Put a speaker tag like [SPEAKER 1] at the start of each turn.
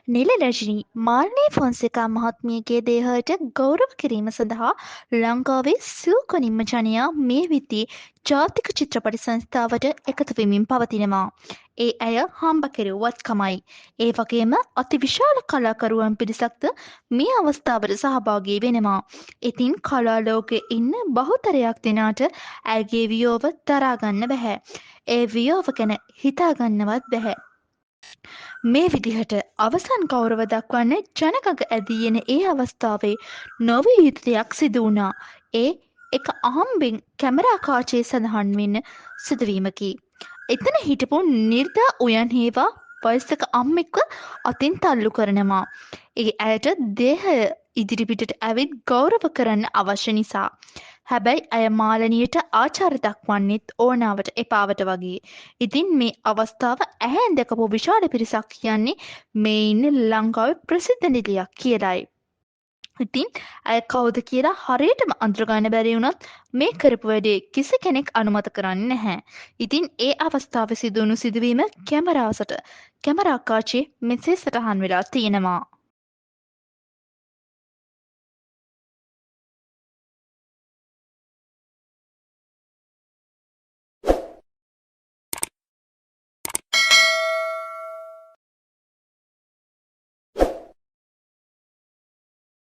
[SPEAKER 1] නිල රජිනී මාලිනී ෆොන්සේකා මහත්මියගේ දේහයට ගෞරව කිරීම සඳහා ලංකාවේ සිව්කොනින්ම ජනයා මේ වෙද්දී ජාතික චිත්‍රපට සංස්ථාවට එකතු වෙමින් පවතිනවා. ඒ ඇය හම්බ කෙරූ වත්කමයි. ඒ වගේම අතිවිශාල කලාකරුවන් පිරිසක්ද මේ අවස්ථාවට සහභාගී වෙනවා. ඉතින් කලා ලෝකේ ඉන්න බහුතරයක් දෙනාට ඇයගේ වියෝව දරා ගන්න බැහැ. ඒ වියෝව ගැන හිතා ගන්නවත් බැහැ. මේ විදිහට අවසන් ගෞරව දක්වන්න ජනගඟ ඇදී එන ඒ අවස්ථාවේ නොවිය යුතු දෙයක් සිදු වුණා. ඒ එක අහම්බෙන් කැමරා කාචයේ සඳහන් වෙන්න සිදුවීමකි. එතන හිටපු නිර්දා උයන්හේවා වයසක අම්මෙක්ව අතින් තල්ලු කරනවා. ඒ ඇයට දේහය ඉදිරිපිටට ඇවිත් ගෞරව කරන්න අවශ්‍ය නිසා. හැබැයි ඇය මාලනියට ආචාර දක්වන්නෙත් ඕනාවට එපාවට වගේ. ඉතින් මේ අවස්ථාව ඇහෙන් දැකපු විශාල පිරිසක් කියන්නේ මේ ඉන්නේ ලංකාවේ ප්‍රසිද්ධ නිළියක් කියලයි. ඉතින් ඇය කවුද කියලා හරියටම අඳුරගන්න බැරි වුණත් මේ කරපු වැඩේ කිසි කෙනෙක් අනුමත කරන්නේ නැහැ. ඉතින් ඒ අවස්ථාවේ සිදුවුණු සිදුවීම කැමරාවට කැමරා කාචයේ මෙසේ සටහන් වෙලා තියෙනවා.